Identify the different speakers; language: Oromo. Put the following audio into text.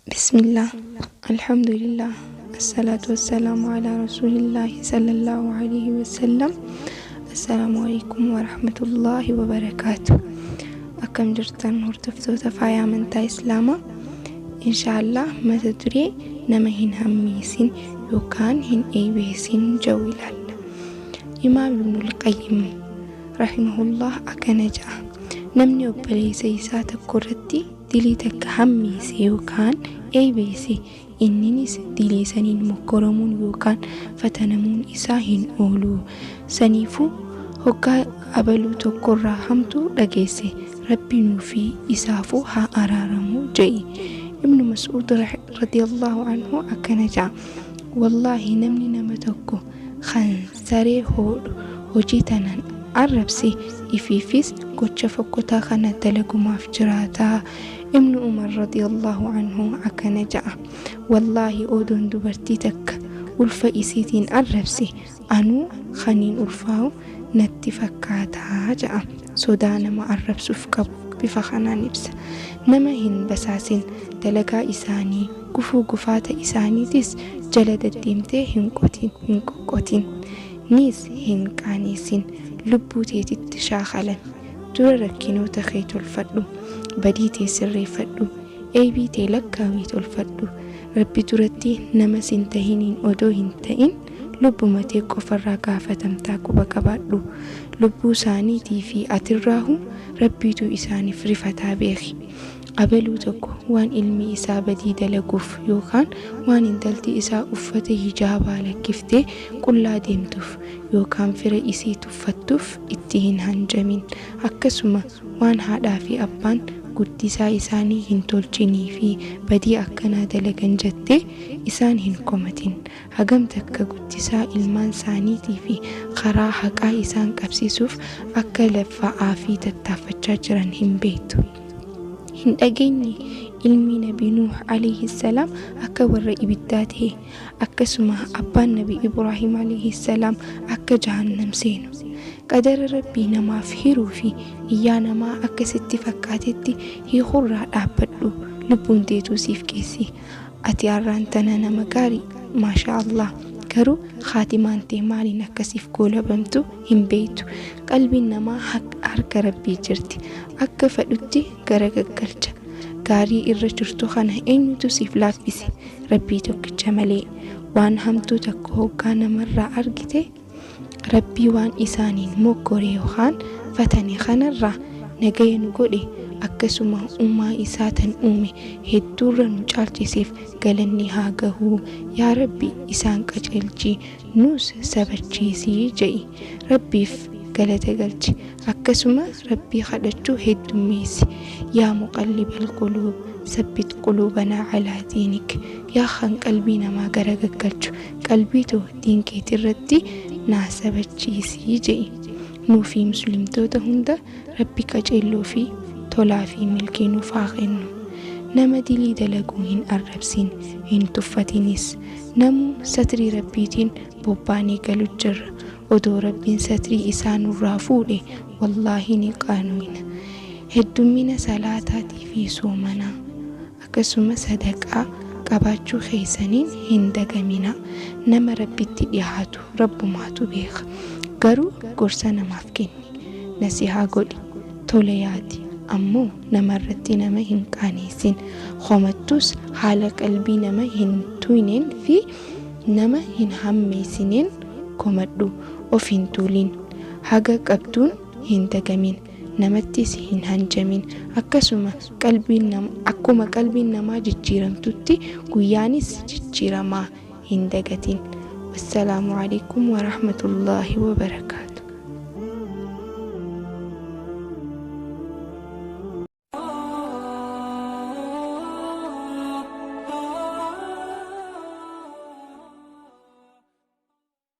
Speaker 1: Bismillah, Alhamdulillah, Assalatu wassalamu ala Rasulillahi sallallahu alayhi wasallam. Assalaamu alaikum warahmatullahi wabarakaatu. Akkam jirtan hordoftoota faaya amantaa Islaamaa? Inshaallah mata duree nama hin hammeessin yookaan hin eebeessin jedhu ilaalla. Imaam Ibnul Qayyim rahimahullah akkana jedha. Namni obboleessa isaa tokko irratti dilii takka hammeesse yookaan eebeesse, inninis dilii saniin mokkoromuun yookaan fatanamuun isaa hin oolu. Saniifuu hoggaa abaluu tokkorraa hamtuu dhageesse, Rabbi nuufi isaafuu haa araaramu je'i. Ibnu Mas'uud radiyallahu anhu akkana ja'a. Wallaahi namni nama tokko kan saree hoodhu hojii tanaan arrabse, ifiifis gocha fokkotaa kana dalagumaaf jiraata. Ibnu Umar radiyallahu anhu akkana ja'a. Wallaahi odoon dubartii takka ulfa isiitiin arrabse, anuu kaniin ulfaa'u natti fakkaataa ja'a. Sodaa nama arrabsuuf qabu bifa kanaan ibsa. Nama hin basaasin, dalagaa isaanii gufuu gufaata isaaniitis jala deddeemtee hin qotin, hin qoqqotin, niis hin qaaneessin. Lubbuu teetitti shaakalan. Dura rakkinoota kee tolfadhu, badii tee sirreeffadhu, eeybii tee lakkaawii tolfadhu. Rabbi duratti nama sin tahiniin odoo hin ta'in lubbuma tee qofarraa gaafatamtaa quba qabaadhu. Lubbuu isaaniitii fi atirraahu Rabbiitu isaaniif rifataa beeki. Abaluu tokko waan ilmi isaa badii dalaguuf yookaan waan intalti isaa uffata hijaabaa lakkiftee qullaa deemtuuf yookaan fira isii tuffattuuf itti hin hanjamin. Akkasuma waan haadhaa fi abbaan guddisaa isaanii hin tolchinii fi badii akkanaa dalagan jettee isaan hin komatin. Hagam takka guddisaa ilmaan saaniitii fi karaa haqaa isaan qabsiisuuf akka laffa'aa fi tattaaffachaa jiran hin beektu. Hin dhageenye ilmi Nabi Nuuh alayhi salaam akka warra ibiddaa ta'e, akkasuma abbaan Nabi Ibraahim alayhi salaam akka jahannam seenu. Qadara Rabbii namaaf hiruu fi iyyaa namaa akka sitti fakkaatetti hiikurraa dhaabbadhu, lubbuun teetuu siif geessi. Ati arraan tana nama gaarii, maashaa Allah, garuu khaatimaan tee maaliin akka siif goolabamtu hin beeytu. Qalbiin namaa harka Rabbii jirti, akka fedhutti gara gaggalcha. Gaarii irra jirtu kana eenyutu siif laaffise Rabbii tokkicha malee? Waan hamtuu takka hoggaa namarraa argite, Rabbii waan isaaniin moggore yookaan fatane kanarraa nagaya nu godhe, akkasuma uumaa isaa tan uume hedduurra nu caalchiseef galanni haa gahuu, yaa Rabbi isaan qaceelchi, nuus sabachiisi je'i. Rabbiif galata galchi, akkasuma Rabbii kadhachuu heddummeessi. Yaa muqallibal quluub, sabbit quluubanaa alaa diinik. Yaa kan qalbii namaa gara gaggalchu, qalbii too diin keetirratti naa sabachiisi je'i. Nuu fi muslimtoota hunda Rabbi qaceelloo fi tolaa fi milkii nuuf haa kennu. Nama dilii dalagu hin arrabsin, hin tuffatinis. Namuu satrii Rabbiitiin bobbaanee galu jirra. Odoo Rabbiin satrii isaa nurraa fuudhe wallaahi ni qaanoyna. Heddummina salaataatii fi soomanaa, akkasuma sadaqaa qabaachuu keessaniin hin dagaminaa. Nama Rabbitti dhihaatu Rabbumaatu beeka. Garuu gorsa namaaf kenni, nasihaa godhi, tola yaadi, ammoo namarratti nama hin qaaneessin. Komattus haala qalbii nama hin tuyneen fi nama hin hammeessineen komadhu. Of hin tuulin. Haga qabduun hin dagamin. Namattis hin hanjamin. Akkasuma qalbiin akkuma qalbiin namaa jijjiiramtutti guyyaanis jijjiiramaa hin dagatin. Wassalaamu alaikum warahmatullaahi wabarakaatu.